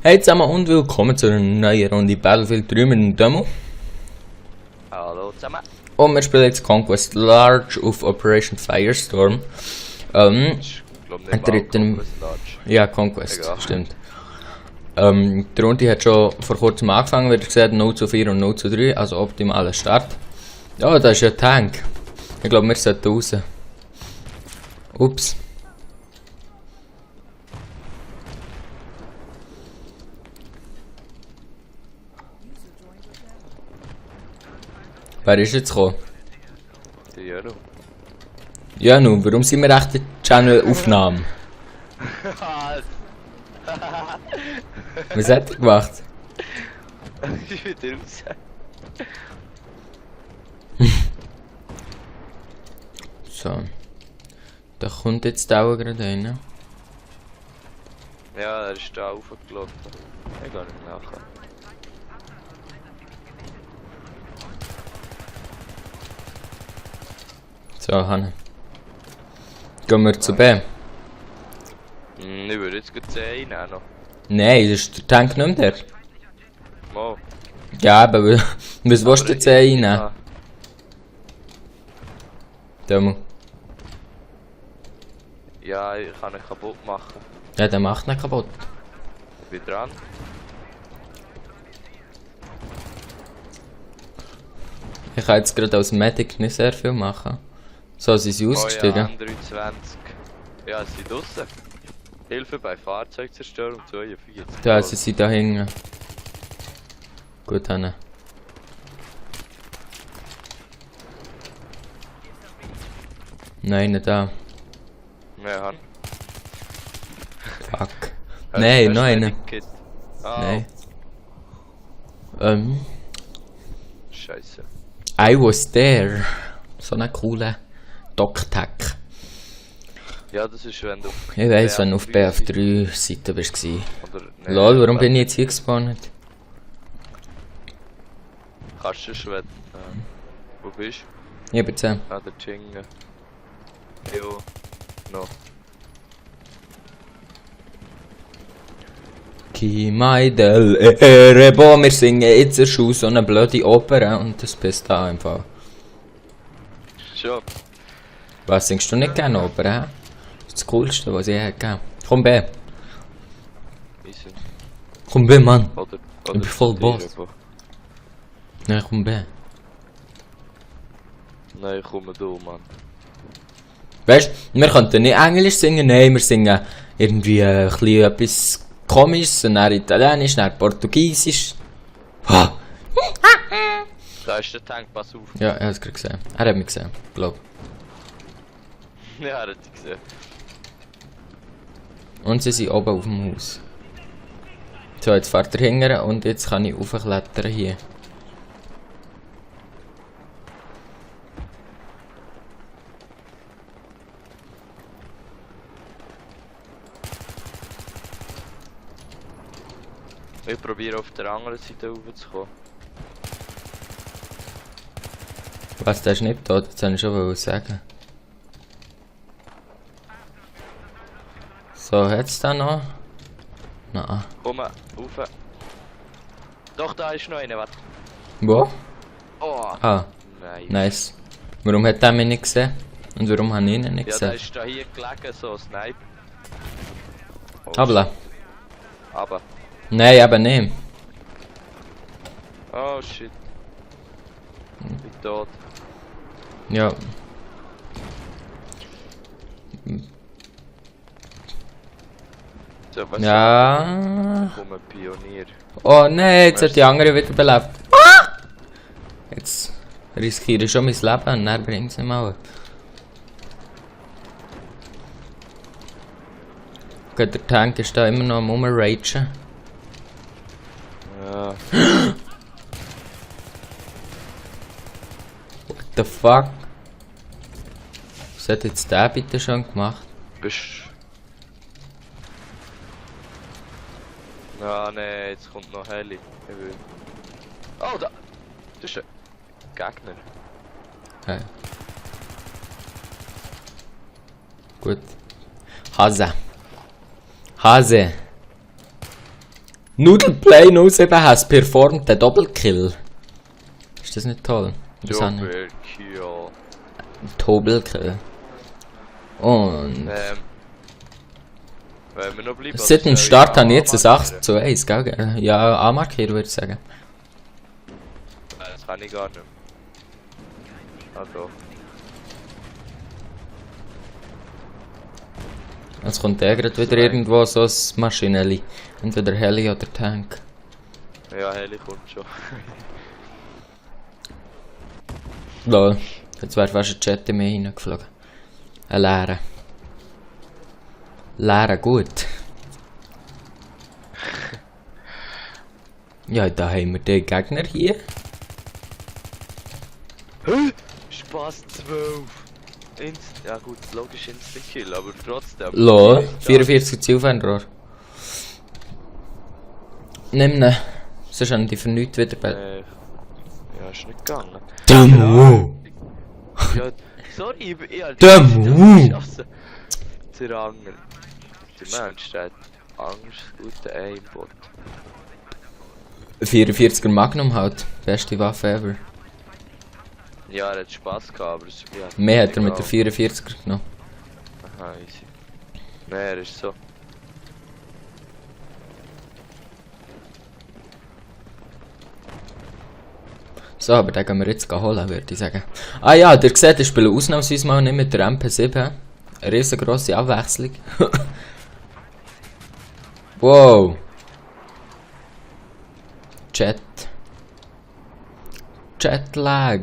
Hey zusammen und willkommen zu einer neuen Runde Battlefield 3 mit dem Demo. Hallo zusammen. Und wir spielen jetzt Conquest Large auf Operation Firestorm. Ich glaube nicht mal dritten... Ja, Conquest, Egal. stimmt. Die Runde hat schon vor kurzem angefangen, wie ihr seht, 0:4 und 0:3, also optimaler Start. Ja, da ist ja ein Tank. Ich glaube, wir sollten raus. Ups. Wer ist jetzt gekommen? Der Jero. Ja, nun, warum sind wir echt in Channel-Aufnahme? Was hat er gemacht? Ich bin wieder raus. So. Da kommt jetzt auch gerade rein. Ja, er ist da raufgelaufen. Ich gehe nicht nachher. So, Hanne. Gehen wir zu B. Ich würde jetzt gleich 10 reinnehmen noch. Nein, das ist der Tank nicht mehr der. Mal. Ja, aber was willst du jetzt reinnehmen? Ah, Demo. ja, ich kann ihn kaputt machen. Ja, der macht ihn kaputt. Ich bin dran. Ich kann jetzt gerade als Medic nicht sehr viel machen. So, sind sie ausgestiegen? Oh ja, 23. Ja, sie sind draussen. Hilfe bei Fahrzeugzerstörung 42. Ja, sie sind da hinten. Gut, Hanne. Nein, nicht da. Ja, Han. Fuck. Nein, noch einen. Ah, Nein. Scheiße. I was there. So ein cooler Doc-Tack. Ja, das ist, wenn du... Ich weiss, wenn du auf BF3 Seite bist. Oder, nee, Lol, warum bin ich jetzt hier gespawnt? Kannst du schon... wo bist du? Ich bin 10. Ah, der Chinga. Jo. No. Chi mai del Erebo, wir singen jetzt eine Schuh, so eine blöde Oper und das bist da einfach. Schon. Was singst du nicht gerne Oper, hä? Das ist das Coolste, was ich je gegeben. Komm B. Easy. Komm B, Mann. Oder... Ich bin voll Boss. Nein, komm B. Nein, komm du, Mann. Weißt du, wir könnten nicht Englisch singen, nein, wir singen irgendwie ein bisschen etwas Komisches, dann Italienisch, dann Portugiesisch. Ha! Da ist der Tank, pass auf. Ja, er hat es gerade gesehen. Er hat mich gesehen, glaub. Ja, er hat dich gesehen. Und sie sind oben auf dem Haus. So, jetzt fährt er hinterher und jetzt kann ich raufklettern hier. Ich probiere auf der anderen Seite raufzukommen. Was, der ist nicht tot? Das wollte ich schon sagen. So, hat's da noch? Nein. Komm, rauf. Doch, da ist noch einer, warte. Wo? Oh, Ah, nein. nice. Warum hat er mich nicht gesehen? Und warum habe ich ihn nicht Ja, der gesehen? ist da hier gelegen, so ein Snipe. Oh, Habla. Aber. Nein, eben nicht. Oh shit. Ich bin tot. Ja. So, was Ja. Komm, Pionier. Oh nein, jetzt hat die andere wieder belebt. Ah! Jetzt riskiere ich schon mein Leben und dann bringt sie mal. Gut, der Tank ist da immer noch am Umragen. Ja. What the fuck? Was hat jetzt der bitte schon gemacht? Bist. Ja, nee, jetzt kommt noch Heli. Ich will. Oh, da! Das ist ein Gegner. Okay. Gut. Hase. Hase. Noodleplay 07 has performed a double kill. Ist das nicht toll? Doppelkill. Doppelkill. Und... Wenn wir noch bleiben... Seit dem Start habe ich jetzt ein 8:1, gell? Ja, anmarkieren würde ich sagen. Das kann ich gar nicht. Ah doch. Jetzt kommt der gerade wieder irgendwo so ein Maschinelli. Entweder Heli oder Tank. Ja, Heli kommt schon. Lol. Jetzt wäre fast ein Jet in mich hineingeflogen. Ein leerer. Leerer gut. Ja, da haben wir den Gegner hier. Spaß 12. Ja gut, logisch Instant-Kill, aber trotzdem. Lol. 44 Zielfernrohr. Nimm ne. Sonst haben die für nichts wieder bei. Ja, ist nicht gegangen. Demo! Ja, sorry, ich hab Demo! geschossen. Der Anger. Der Mensch, der hat Angst, guter Aimbot. 44er Magnum halt. Beste Waffe ever. Ja, er hat Spaß gehabt, aber es ja, Mehr hat er mit der 44er genommen. Aha, easy. Nein, er ist so. So, aber den gehen wir jetzt holen, würde ich sagen. Ah ja, ihr seht, ich spiele ausnahmsweise mal nicht mit der MP7. Eine riesengroße Abwechslung. Wow. Jetlag.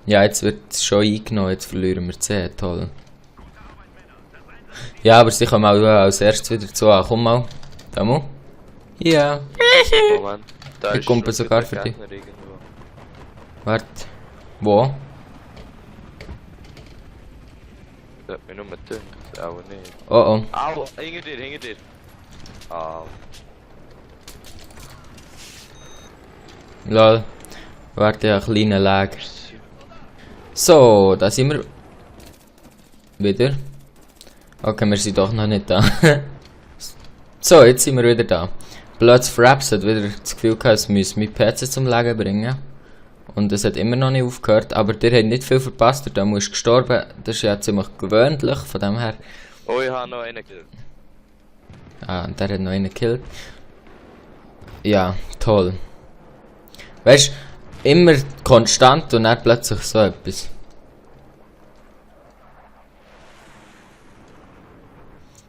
Ja, jetzt wird es schon eingenommen, jetzt verlieren wir 10, toll. Ja, aber sie kommen auch als erstes wieder zu. Komm mal. Da mal. Ja. Moment. Da Ich ist komme schon sogar wieder für dich. Gegner irgendwo. Warte. Wo? Das hat mich nur gedacht, aber nicht. Oh oh. Au, hinter dir, hinter dir. Au. Lol. Warte, ein kleiner Lag. So, da sind wir. Wieder. Okay, wir sind doch noch nicht da. So, jetzt sind wir wieder da. Bloods Fraps hat wieder das Gefühl gehabt, es müsse mit PC zum Legen bringen. Und es hat immer noch nicht aufgehört, aber der hat nicht viel verpasst, der ist gestorben. Das ist ja ziemlich gewöhnlich, von dem her. Oh, ich habe noch einen gekillt. Ah, und der hat noch einen gekillt. Ja, toll. Weißt du, immer konstant und dann plötzlich so etwas.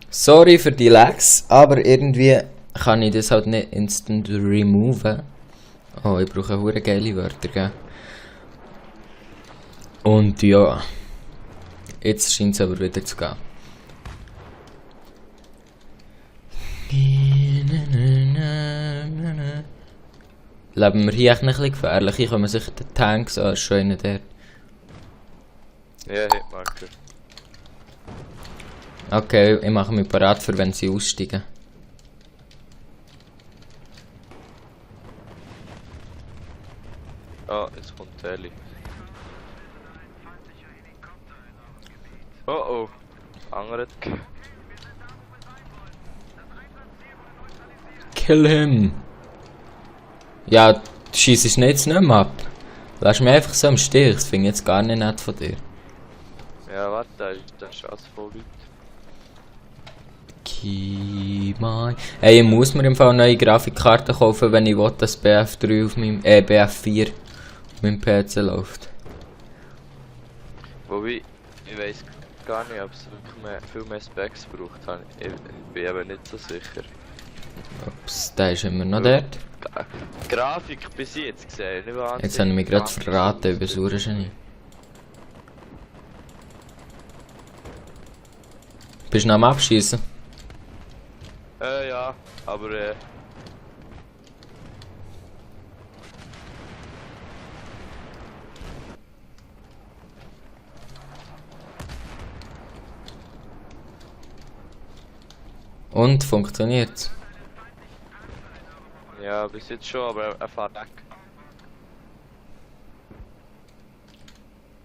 Sorry für die Lags, aber irgendwie kann ich das halt nicht instant removen. Oh, ich brauche hure geile Wörter, gell? Und ja. Jetzt scheint es aber wieder zu gehen. Leben wir hier echt ein bisschen gefährlich? Hier kommen sicher die Tanks an, ist schon einer dort. Ja, Hitmarker. Okay, ich mache mich parat für wenn sie aussteigen. Oh, jetzt kommt Ellie. Oh oh. Andere. Kill him! Ja, du schiessest nicht ab. Lass mich einfach so im Stich, das finde ich jetzt gar nicht nett von dir. Ja, warte, da ist alles voll Leute. Hey, ich muss mir im Fall neue Grafikkarte kaufen, wenn ich will, dass BF3 auf meinem BF4 auf meinem PC läuft. Wobei, ich weiß gar nicht, ob es wirklich viel mehr Specs braucht. Ich bin eben nicht so sicher. Ups, der ist immer noch dort. Grafik bis jetzt gesehen, nicht wahnsinnig. Jetzt habe ich mich gerade verraten über das Uhrengenie. Bist du noch am Abschießen? Ja, aber Und funktioniert's? ja, bis jetzt schon, aber er fährt weg.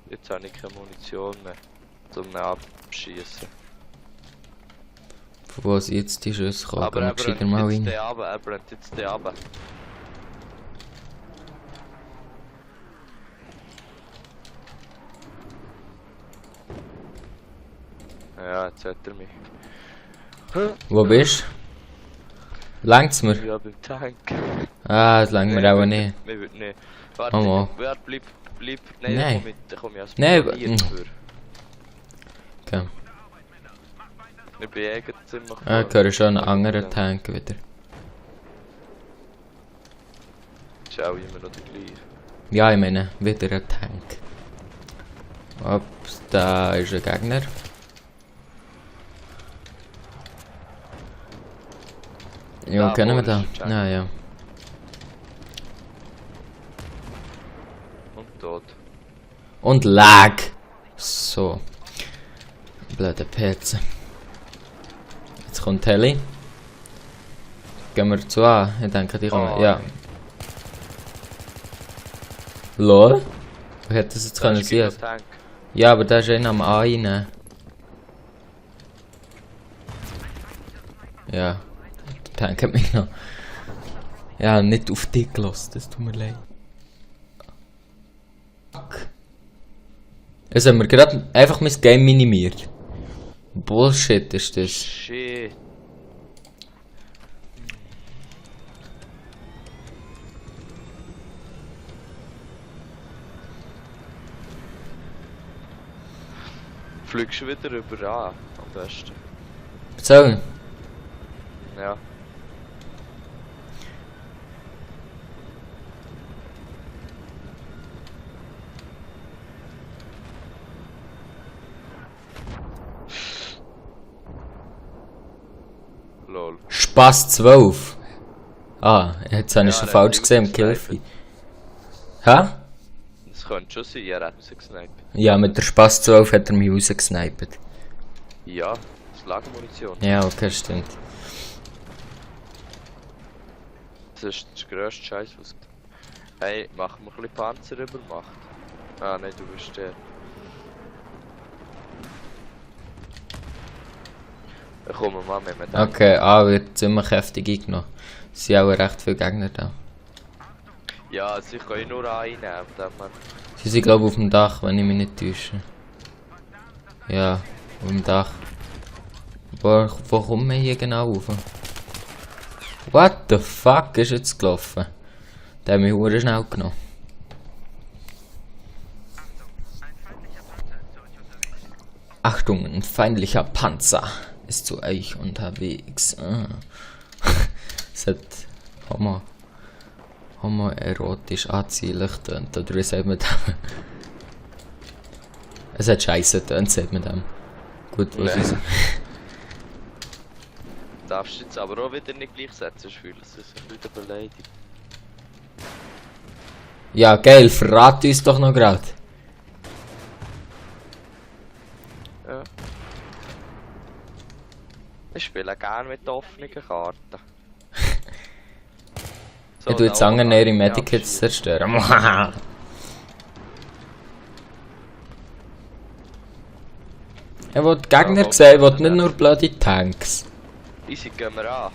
Jetzt habe ich keine Munition mehr. zum ihn abschießen. Von wo sind jetzt die Schüsse kommen? Aber Gehen wir er gescheiter brennt mal jetzt rein. den runter, er brennt jetzt den runter. Ja, jetzt hat er mich. Wo bist du? Längt's mir? Ja, beim Tank. Ah, das längt mir auch nicht. Mir wird nicht. Warte, Oh, oh. wer bleib. Nein, Nein. da komm ich als Nein, Pionier für. Okay. Ich bin eigentlich ziemlich. Ah, ich höre schon einen anderen Tank wieder. Ist auch immer noch der gleiche. Ja, ich meine, wieder ein Tank. Ups, da ist ein Gegner. Ja, Da kennen wir vorne da? ist der Tank. Ja, ja. Und tot. Und Lag! So. Blöde PC. Jetzt kommt Heli. Gehen wir zu an. Ich denke, die kommen. Oh, Ja. nein. Lol? Wie hätte das jetzt Da können ist gleich sein? noch Tank. Ja, aber da ist einer am A rein. Ja. Der Tank hat mich noch. Ja, nicht auf dich gelassen, das tut mir leid. Fuck. Jetzt haben wir gerade einfach mein Game minimiert. Bullshit ist das. Shit. Fliegst du wieder über an, am besten. So, Ja. Lol. Spaß 12. Ah, jetzt habe ich Ja, schon er falsch hat gesehen im mich Killfeed. Hä? Das könnte schon sein, er hat mich gesniped. Ja, mit der Spaß 12 hat er mich rausgesniped. Ja, das Lagermunition. Ja, okay, stimmt. Das ist der grösste Scheiß, was. Hey, machen wir ein bisschen Panzer übermacht. Ah, nein, du bist der. Dann kommen wir mal mit dem. Okay, A wird ziemlich heftig eingenommen. Es sind auch recht viele Gegner da. Ja, sie können nur einnehmen, dann man. Sie sind glaube ich auf dem Dach, wenn ich mich nicht täusche. Ja, auf dem Dach. Wo kommen wir hier genau rauf? What the fuck ist jetzt gelaufen? Der hat mich hure schnell genommen. Achtung, ein feindlicher Panzer ist zu euch unterwegs. Ah. Es hat homoerotisch anziehlich tönt, oder wie sagt man das? Es hat scheiße tönt, sagt man dem. Gut, was Nee. ist. Darfst du jetzt aber auch wieder nicht gleichsetzen, ich fühle es ist wieder beleidigt. Ja, geil, verrat uns doch noch grad. Ja. Ich spiele gerne mit offenen Karten. Ich tu jetzt Angern ihre Medikits zerstören. Ich will die Gegner sehen, ich will nicht nur blöde Tanks. Easy, gehen wir an.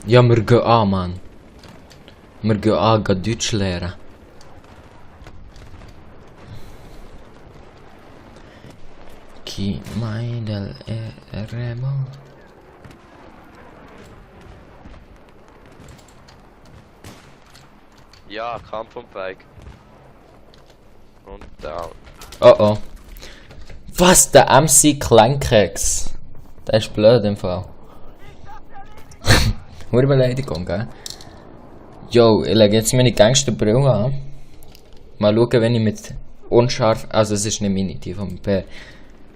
Ja, wir gehen an, Mann. Wir gehen an, gehen Deutsch lernen. Chi Meidel Remo. Ja, Kampf vom Bike. Und down. Oh oh. Was, der MC Kleinkeks? Der ist blöd im Fall. Nur Beleidigung, gell? Jo, ich lege jetzt meine Gangsterbrille an. Mal schauen, wenn ich mit unscharf. Also, es ist nicht meine, die vom Bär.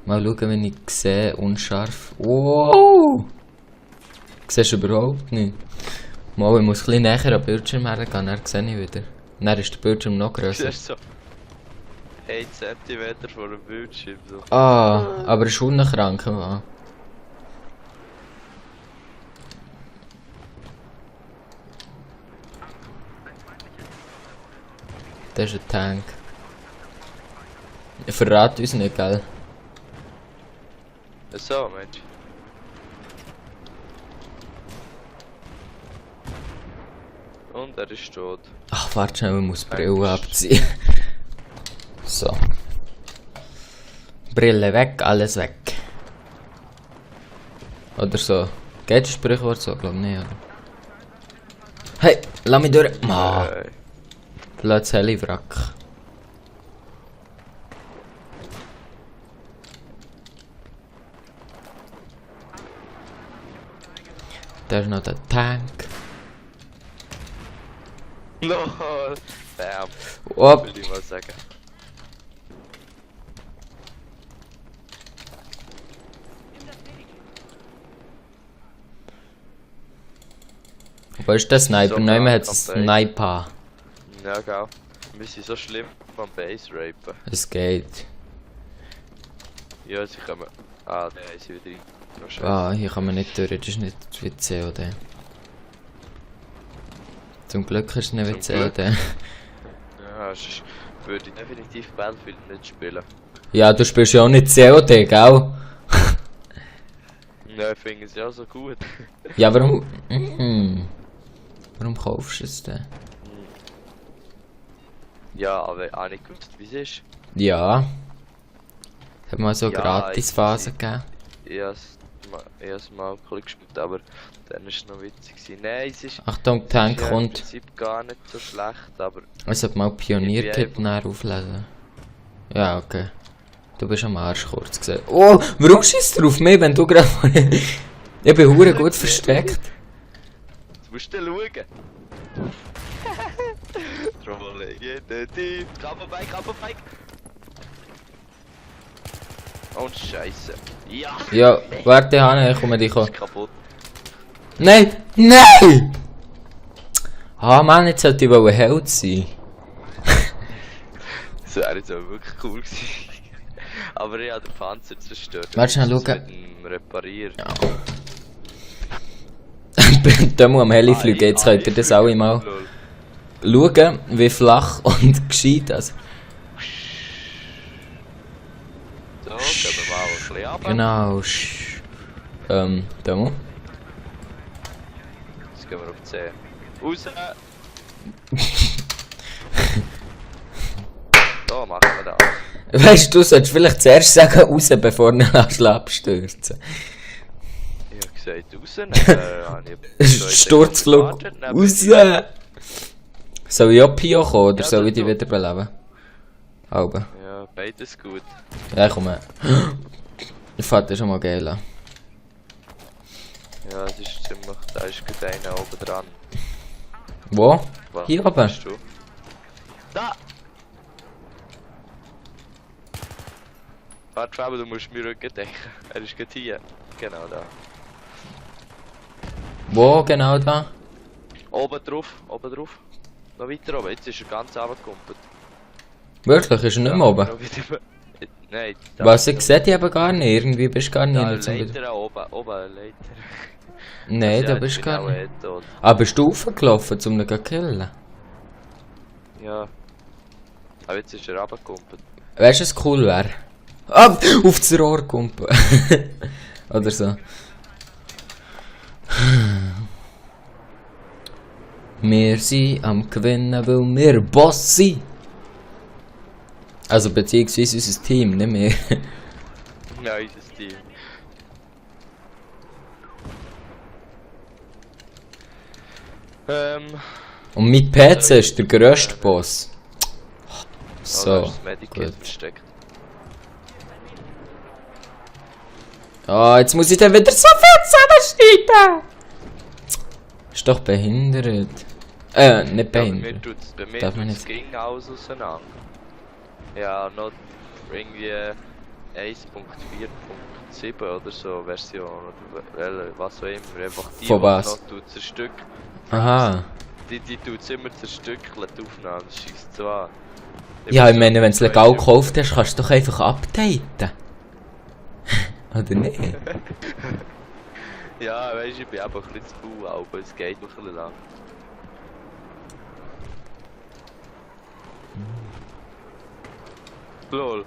Mal schauen, wenn ich sehe, unscharf. Wow! Siehst du überhaupt nicht? Mal, ich muss ein bisschen näher am Bildschirm hergehen, dann sehe ich wieder. Dann ist der Bildschirm noch Das grösser. ist so 1 cm vor dem Bildschirm. So. Ah, aber ist unkrank, Mann. Das ist ein Tank. Verrat uns nicht, gell? So, Mensch. Und er ist tot. Ach, warte schnell, ich muss die Brille abziehen. So. Brille weg, alles weg. Oder so. Geht das Sprichwort so? Glaub nicht, oder? Hey, lass mich durch. Lass das Heli-Wrack. Da ist noch der Tank. LOL! Bam! Op. Will ich mal sagen. Wo ist der Sniper? So Nein, man hat am Base. Sniper. Ja, gell. Wir sind so schlimm beim Base rapen. Es geht. Ja, sie kommen. Ah, da ist sie wieder rein. Oh, Scheiße. Ah, hier kann man nicht durch, das ist nicht wie COD. Zum Glück ist es nicht wie Zum Glück. COD. Ja, sonst würde ich definitiv Battlefield nicht spielen. Ja, du spielst ja auch nicht COD, gell? Ja, ich finde es ja so gut. Ja, warum... Warum kaufst du es denn? Ja, aber ich habe nicht gewusst, wie es ist. Ja. Es hat mal so Ja, Gratisphasen gegeben. Ich habe es mal ein bisschen gespielt, aber dann war es noch witzig gewesen. Nein, es ist... Achtung, es Tank ist ja kommt. im Prinzip gar nicht so schlecht, aber... Ich sollte mal Pioniertipp Ich bin näher auflesen. Ja, okay. Du bist am Arsch kurz gesehen. Oh, warum schießt du auf mich, wenn du gerade... Ich bin hure gut versteckt. Du musst dann schauen. Trolle, jeden Typ. Kappenbike. Und Scheiße. Ja! Ja, warte, Hanne, ich komme dich an. Ist kaputt. Nein! Nein! Ah, Mann, jetzt sollte ich wohl Held sein. Das wäre jetzt aber wirklich cool gewesen. Aber ich habe den Panzer zerstört. Warte schnell, Ich muss schau. es mit dem Reparieren. Ja. Da muss am Heli fliegen, jetzt könnt ihr das alle mal Lol. schauen, wie flach und gescheit das. So, gehen wir mal ein bisschen runter. Genau. Da muss. Jetzt gehen wir auf 10. Raus! So, machen wir das. Weißt du, solltest vielleicht zuerst sagen, raus, bevor du ihn abstürzen. Ich habe gesagt, raus, Sturzflug, raus! Soll ich auch Pio kommen oder Ja, soll ich das die wiederbeleben? Halbe. Ja, beides gut. Ja, komm. Der Vater ist schon mal geil an. Ja, das ist ziemlich... Da ist gerade einer oben dran. Wo? Was Hier oben? machst du? Da! Warte, Fabi, du musst mir Rücken decken. Er ist gerade hier. Genau da. Wo genau da? Oben drauf. Noch weiter oben. Jetzt ist er ganz runtergekumpelt. Wirklich? Ist er nicht mehr oben? Noch wieder- Nein. da- Was, ich sehe dich aber gar nicht. Irgendwie bist du gar nicht. Da, nicht so gut. Leiter oben, Leiter. Nein, da Ja, bist du ich gar bin auch nicht. tot. Ah, bist du raufgelaufen, um ihn zu killen? Ja. Aber jetzt ist er runtergekumpelt. Weißt du, was cool wäre? Ah, auf das Rohr kumpen. Oder so. Wir sind am Gewinnen, weil wir Boss sind. Also beziehungsweise unser Team, nicht mehr. Ja, unser Team. Und mit PC ist der grösste Boss. So, da ist das Medikit gut. versteckt. Ah, jetzt muss ich dann wieder so viel zusammenschneiden. Ist doch behindert. Nicht Ja, bei mir behindert. tut's Darf man das nicht. ging alles auseinander. Ja, noch irgendwie 1.4.7 oder so Version oder was auch immer. Einfach die, Von die was? noch tut zerstückt. Aha. Die tut es immer zerstückeln, die Aufnahme, das schießt so an. Ja, ich meine, wenn du es legal gekauft hast, kannst du doch einfach updaten. Oder nicht? Ja, weißt du, ich bin einfach ein bisschen zu faul, aber es geht noch ein bisschen lang. Lol.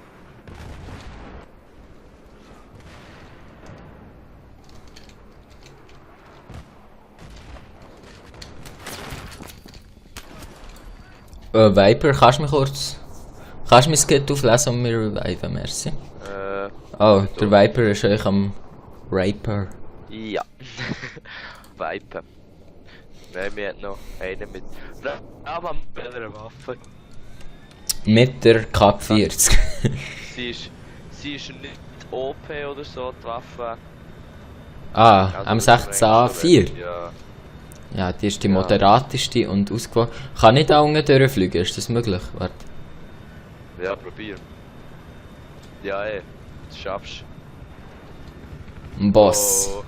Viper, kannst du mich kurz... Kannst du mein Skit auflesen und mir reviven, merci? Oh, der Viper ist euch am Raper. Ja. Viper. Nein, wir haben noch einen mit... Aber mit einer Waffe. Mit der Cap 40. Sie ist nicht OP oder so, die Waffe. Ah, M16A4. Ja. Ja, die ist die moderateste und ausgewogen. Kann ich da unten durchfliegen, ist das möglich? Warte. Ja, probier. Ja, das schaffst Ein Boss. Oh.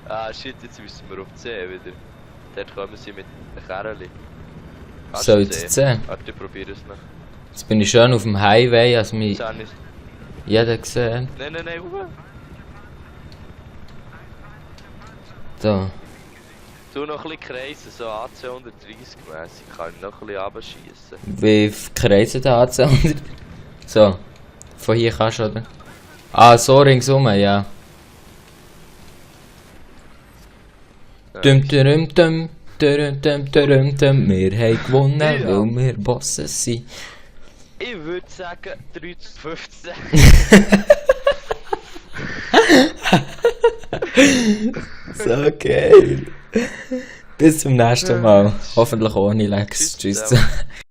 Ah, shit, jetzt müssen wir auf C wieder. Dort kommen sie mit den Kerlen. Soll ich C? Warte, ich probiere es noch. Jetzt bin ich schön auf dem Highway, also mich Das habe ich... jeder gesehen. Nein, Ruhe. Da. Tu noch ein bisschen kreisen, so AC 130 mäßig. Kann ich noch ein bisschen runterschiessen. Wie kreisen der AC100? So. Von hier kannst du, oder? Ah, so ringsum, ja. Dum dum dum dum dum dum dum. Wir haben gewonnen, Ja. weil wir Bosse sind. Ich würde sagen 3 zu 15. So geil. Bis zum nächsten Mal. Hoffentlich ohne Lex. Tschüss. zusammen.